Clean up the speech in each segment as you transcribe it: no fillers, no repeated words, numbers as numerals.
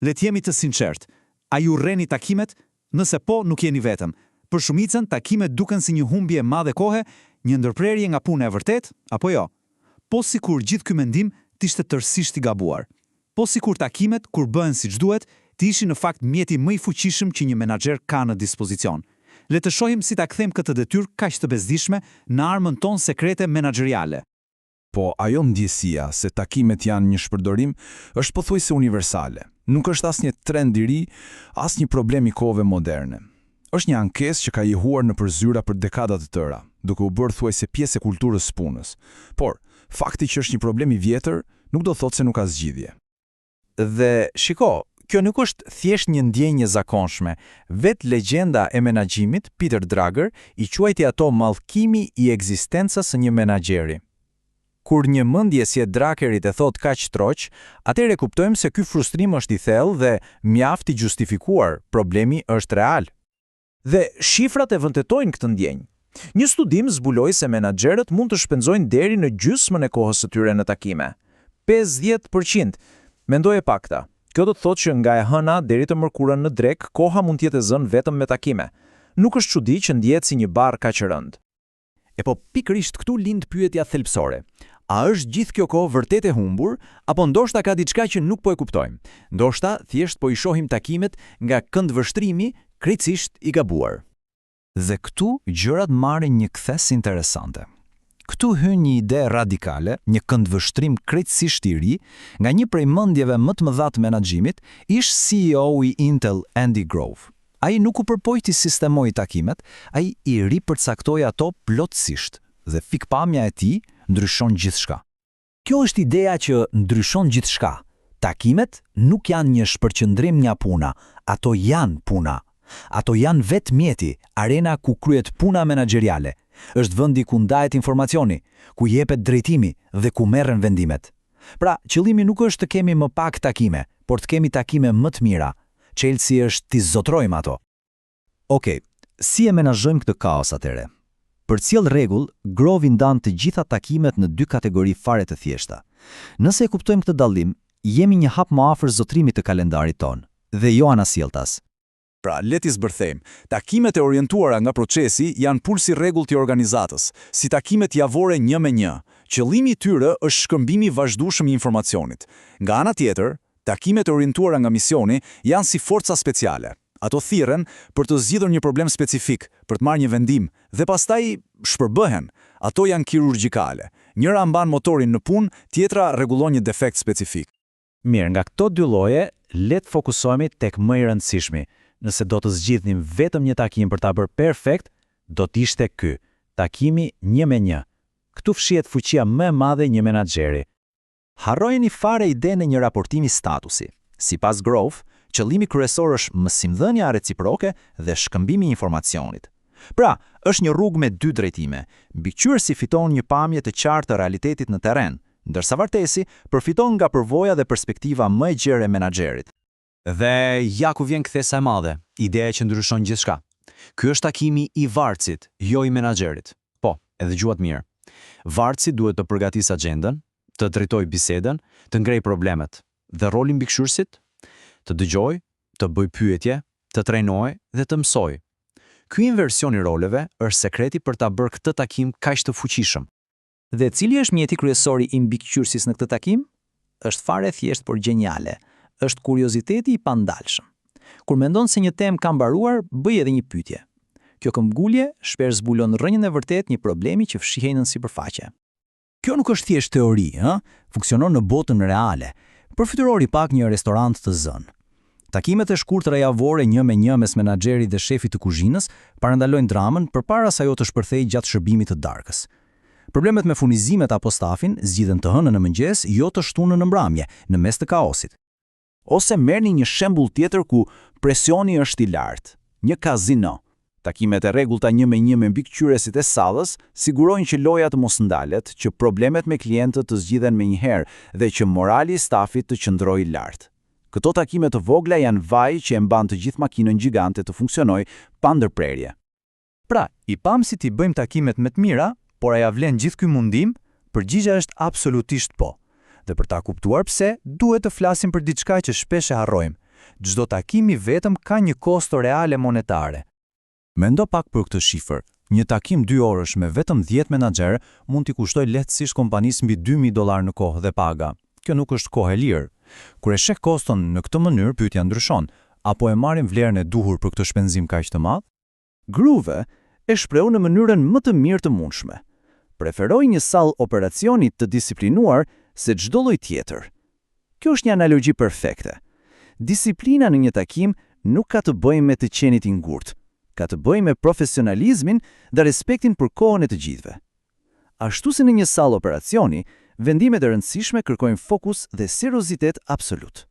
Le të jemi të sinqertë. A i urreni takimet? Nëse po, nuk jeni vetëm. Për shumicën, takimet duken si një humbje e madhe kohe, një ndërprerje nga puna e vërtetë, apo jo? Po sikur gjithë ky mendim të ishte tërësisht i gabuar. Po sikur takimet, kur bëhen siç duhet, të ishin në fakt mjeti më i fuqishëm që një menaxher ka në dispozicion. Le të shohim si ta kthejmë këtë detyrë kaq të bezdisshme në armën tonë sekrete menaxheriale. Po ajo ndjesia se takimet janë një shpërdorim është pothuajse universale. Nuk është as një trend i ri, as një problem i kohëve moderne. Është një ankesë që ka jehuar nëpër zyra për dekada të tëra, duke u bërë thuajse pjesë e kulturës së punës. Por, fakti që është një problem i vjetër nuk do thotë se nuk ka zgjidhje. Dhe shiko, kjo nuk është thjesht një ndjenjë e zakonshme. Vetë legjenda e menaxhimit, Peter Drucker, i quajti ato mallkimi i ekzistencës së një menaxheri. Kur një mendje si e Druckerit e thotë kaq troç, atëherë e kuptojmë se ky frustrim është i thellë dhe mjaft i justifikuar, problemi është real. Dhe shifrat e vërtetojnë këtë ndjenjë. Një studim zbuloi se menaxherët mund të shpenzojnë deri në gjysmën e kohës së tyre në takime. 50%. Mendoje pak këtë. Kjo do të thotë që nga e hëna deri të mërkurën në drekë, koha mund të jetë e zënë vetëm me takime. Nuk është çudi që ndjehet si një barrë kaq e rëndë. E po pikërisht këtu lind pyetja thelbësore. A është gjithë kjo kohë vërtet e humbur, apo ndoshta ka diçka që nuk po e kuptojmë? Ndoshta thjesht po i shohim takimet nga këndvështrimi krejtësisht i gabuar. Dhe këtu gjërat marrin një kthesë interesante. Këtu hyn një ide radikale, një këndvështrim krejtësisht i ri, nga një prej mendjeve më të mëdha të menaxhimit, ish CEO i Intel, Andy Grove. Ai nuk u përpoq t'i sistemojë takimet, ai i ripërcaktoi ato plotësisht dhe pikëpamja e tij ndryshon gjithçka. Kjo është ideja që ndryshon gjithçka. Takimet nuk janë një shpërqendrim nga puna, ato janë puna. Ato janë vetë mjeti, arena ku kryhet puna menaxheriale. Është vendi ku ndahet informacioni, ku jepet drejtimi dhe ku merren vendimet. Pra, qëllimi nuk është të kemi më pak takime, por të kemi takime më të mira. Çelësi është t'i zotërojmë ato. Okej, si e menaxhojmë këtë kaos atëherë? Për të sjellë rregull, Grove i ndan të gjitha takimet në dy kategori fare të thjeshta. Nëse e kuptojmë këtë dallim, jemi një hap më afër zotërimit të kalendarit tonë, dhe jo anasjelltas. Pra, le t'i zbërthejmë. Takimet e orientuara nga procesi janë pulsi i rregullt i organizatës, si takimet javore një me një. Qëllimi i tyre është shkëmbimi i vazhdueshëm i informacionit. Nga ana tjetër, takimet e orientuara nga misioni janë si forca speciale. Ato thirren për të zgjidhur një problem specifik, për të marrë një vendim dhe pastaj shpërbëhen. Ato janë kirurgjikale. Njëra mban motorin në punë, tjetra rregullon një defekt specifik. Mirë, nga këto dy lloje, le të fokusohemi tek më i rëndësishmi. Nëse do të zgjidhnim vetëm një takim për ta bërë perfekt, do të ishte ky, takimi një me një. Këtu fshihet fuqia më e madhe e një menaxheri. Harrojeni fare idenë e një raportimi statusi. Sipas Grove, qëllimi kryesor është mësimdhënia reciproke dhe shkëmbimi i informacionit. Pra, është një rrugë me dy drejtime. Mbikëqyrësi fiton një pamje të qartë të realitetit në terren, ndërsa vartësi përfiton nga përvoja dhe perspektiva më e gjerë e menaxherit. Dhe ja ku vjen kthesa e madhe, ideja që ndryshon gjithçka. Ky është takimi i vartësit, jo i menaxherit. Po, e dëgjuat mirë. Vartësi duhet të përgatisë agjendën, të drejtojë bisedën, të ngrejë problemet. Dhe roli i mbikëqyrësit? Të dëgjojë, të bëjë pyetje, të trajnojë dhe të mësojë. Ky inversion i roleve është sekreti për ta bërë këtë takim kaq të fuqishëm. Dhe cili është mjeti kryesor i mbikëqyrësit në këtë takim? Është fare e thjeshtë por gjeniale. Është kurioziteti i pandalshëm. Kur mendon se një temë ka mbaruar, bëj edhe një pyetje. Kjo këmbgulje shpesh zbulon rrënjën e vërtetë një problemi që fshihej nën sipërfaqe. Kjo nuk është thjesht teori, ë? Funksionon në botën reale. Përfytyroni pak një restorant të zënë. Takimet e shkurtra javore një me një mes menaxherit dhe shefit të kuzhinës parandalojnë dramën përpara se ajo të shpërthejë gjatë shërbimit të darkës. Problemet me furnizimet apo stafin zgjidhen të hënën në mëngjes, jo të shtunën në mbrëmje, në mes të kaosit. Ose merrni një shembull tjetër ku presioni është i lartë, një kazino. Takimet e rregullta një me një me mbikëqyrësit e sallës sigurojnë që loja të mos ndalet, që problemet me klientët të zgjidhen menjëherë dhe që morali i stafit të qëndrojë lart. Këto takime të vogla janë vaji që e mban të gjithë makinën gjigante të funksionojë pa ndërprerje. Pra, i pamë si t'i bëjmë takimet më të mira, por a ia vlen gjithë ky mundim? Përgjigja është absolutisht po. Dhe për ta kuptuar pse, duhet të flasim për diçka që shpesh e harrojmë. Çdo takim i vetëm ka një kosto reale monetare. Mendo pak për këtë shifër. Një takim 2 orësh me vetëm 10 menaxherë mund t'i kushtojë lehtësisht kompanisë mbi 2000 dollarë në kohë dhe paga. Kjo nuk është kohë e lirë. Kur e sheh koston në këtë mënyrë, pyetja ndryshon. A po e marrim vlerën e duhur për këtë shpenzim kaq të madh? Gruve e shprehu në mënyrën më të mirë të mundshme. Preferoj një sallë operacioni të disiplinuar se çdo lloj tjetër. Kjo është një analogji perfekte. Disiplina në një takim nuk ka të bëjë me të qenit i ngurtë, ka të bëjë me profesionalizmin dhe respektin për kohën e të gjithëve. Ashtu si në një sallë operacioni, vendimet e rëndësishme kërkojnë fokus dhe seriozitet absolut.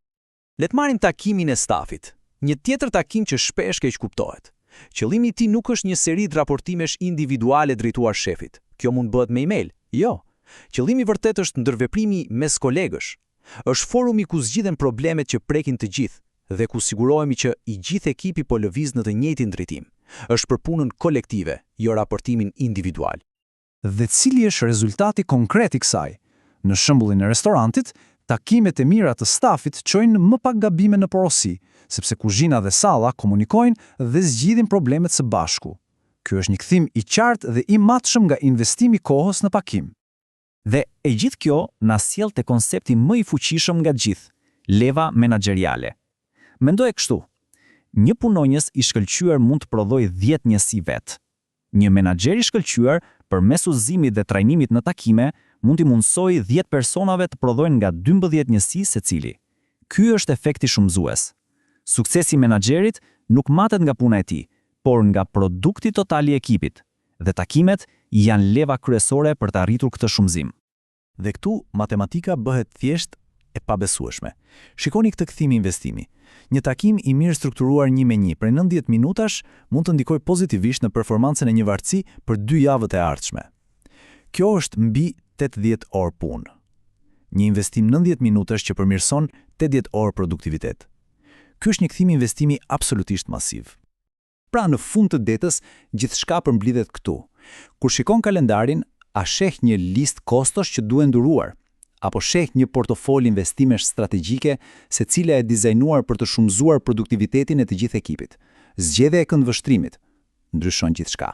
Le të marrim takimin e stafit, një tjetër takim që shpesh keqkuptohet. Qëllimi i tij nuk është një seri raportimesh individuale drejtuar shefit. Kjo mund bëhet me email. Jo. Qëllimi vërtet është ndërveprimi mes kolegësh. Është forumi ku zgjidhen problemet që prekin të gjithë dhe ku sigurohemi që i gjithë ekipi po lëviz në të njëjtin drejtim. Është për punën kolektive, jo raportimin individual. Dhe cili është rezultati konkret i kësaj? Në shembullin e restorantit, takimet e mira të stafit çojnë më pak gabime në porosi, sepse kuzhina dhe salla komunikojnë dhe zgjidhin problemet së bashku. Ky është një kthim i qartë dhe i matshëm nga investimi i kohës në takim. Dhe e gjithë kjo na sjell te koncepti më i fuqishëm nga gjithë, leva menaxheriale. Mendoje kështu. Një punonjës i shkëlqyer mund të prodhojë 10 njësi vetë. Një menaxher i shkëlqyer, përmes udhëzimit dhe trajnimit në takime, mund t'i mundësojë 10 personave të prodhojnë nga 12 njësi secili. Ky është efekti shumëzues. Suksesi i menaxherit nuk matet nga puna e tij, por nga produkti total i ekipit. Dhe takimet janë leva kryesore për të arritur këtë shumëzim. Dhe këtu matematika bëhet thjesht e pabesueshme. Shikoni këtë kthim investimi. Një takim i mirë strukturuar një me një prej 90 minutash mund të ndikojë pozitivisht në performancën e një vartësi për dy javët e ardhshme. Kjo është mbi 80 orë punë. Një investim 90 minutash që përmirëson 80 orë produktivitet. Ky është një kthim investimi absolutisht masiv. Pra në fund të ditës, gjithçka përmblidhet këtu. Kur shikon kalendarin, a sheh një listë kostosh që duhen duruar, apo sheh një portofol investimesh strategjike, secila e dizajnuar për të shumëzuar produktivitetin e të gjithë ekipit. Zgjedhja e këndvështrimit ndryshon gjithçka.